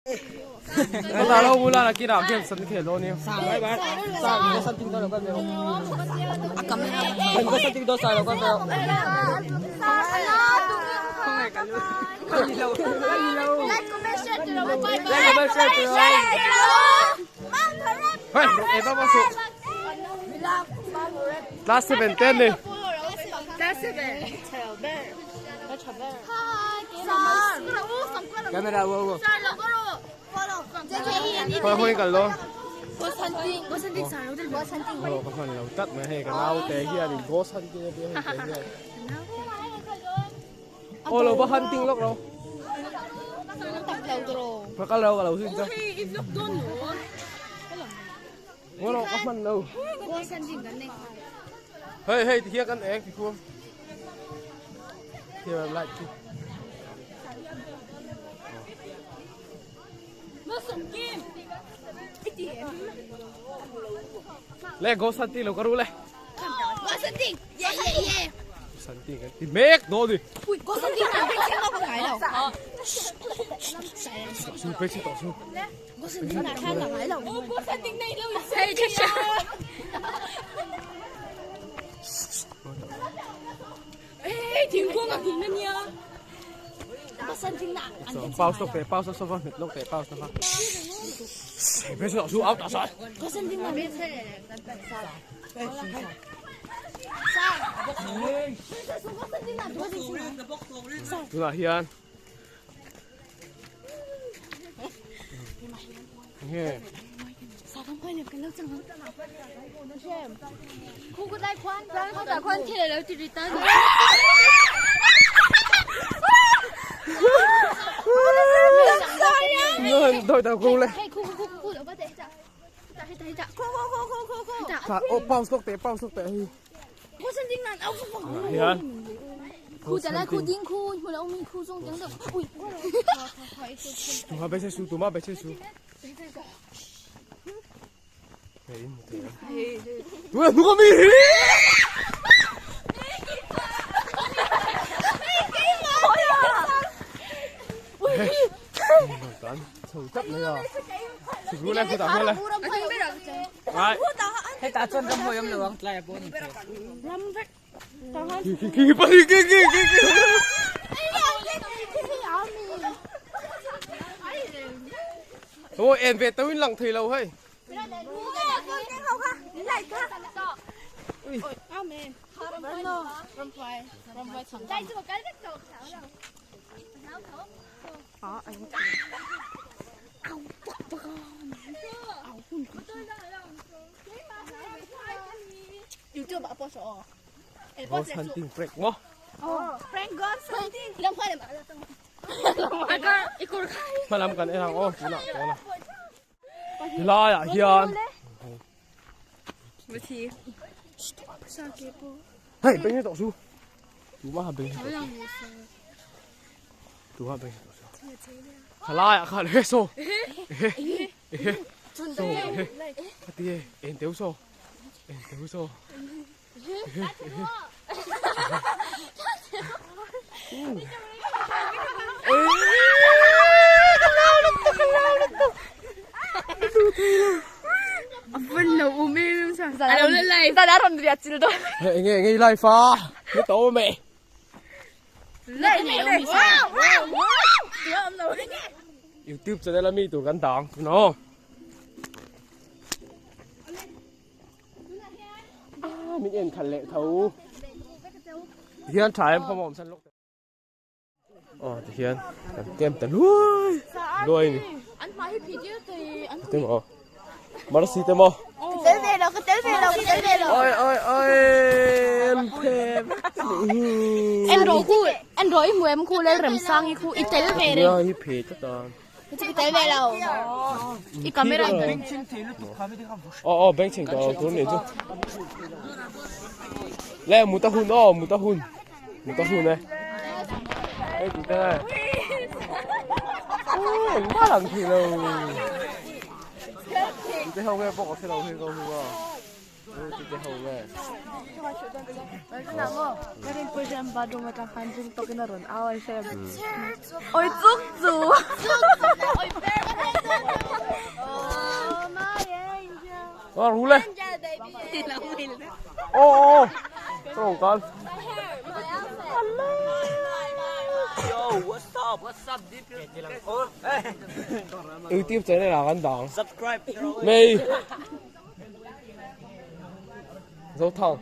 Ka lo bula na kinah game san khel dawn nia. Hey, e ba ba su. Class 7 ten ni. Camera wo wo. Khoi hoi kal lo. Ờ, ka hman lo tlat mai hei ka naute hian in ghost hunting a tia hei te hian. Aw lo va hunting lawk lo. Ka kal lo ka lo zin chu. Ngaw lo ka hman lo. Hei hei ti hian kan ek ti khuam. Here light khi. Le ghost hunting lo ka ru le. Ghost hunting. Yeah yeah yeah. Ghost hunting kan ti mek do ni. Ui ghost hunting na bek cheng ba ngai lo. Su bek si to su. Ghost hunting na khan la ngai lo. Ghost hunting nei lo. Hey che che. Hey thingkung a thing ania. Ghost hunting na. Pause lok teh pause sofa hmet lok teh pause na. Bek si to su out ta sa. Ghost hunting na. Tunah hian nge Thôi tao cô lên. Ô, pause lok teh, pause lok teh. Hian. Tuma be su, tuma be su. Tuna nu mi. Tan, chho tap mai a. Sikru le khu ta le. Ai. Hei ta chuan ram hawi awm lo ang tlai a pawh a ni thei. Ki ki ki pa ki ki ki ki. Ôi em về tôi lặng thì lâu hay. Ghost hunting prank mo. Hma lam kan en ang aw tunah tawna helaiah hian hei beng hi tawh su tumah beng hi tawh su tumah beng hi tawh su helaiah khan he saw ehe ehe saw ehe a ti e eng teu saw eng teu saw ehe ehe Eng nge eng nge i live a ni to mẹ YouTube channel a mi tur kan dang chu no min en khalh leh tho hian tha em khawm awm san lawk aw ti hian kan kem ta luai luai ni an hmai hi phih tir thei an te maw marsi te maw ka tel ve lo ka tel ve lo ka tel ve lo oi oi oi em phe en ro khu en ro i hmu em khu lel rem sang hi khu i tel ve re hi phe ta ta ka tel ve lo i camera aw aw beng chheng tawh tur ni chu le mu ta hun aw mu ta hun mu ta hun e hei tih te engmah lang thei lo tute ho nge pawh ka hre lo hei ka hu a tute ho nge Oi chuk chu. Ờ rú lên. Ô ô. Không con. Yo, what's up? What's up, deep? YouTube channel là kan dang. Subscribe. Mei. Zo thang.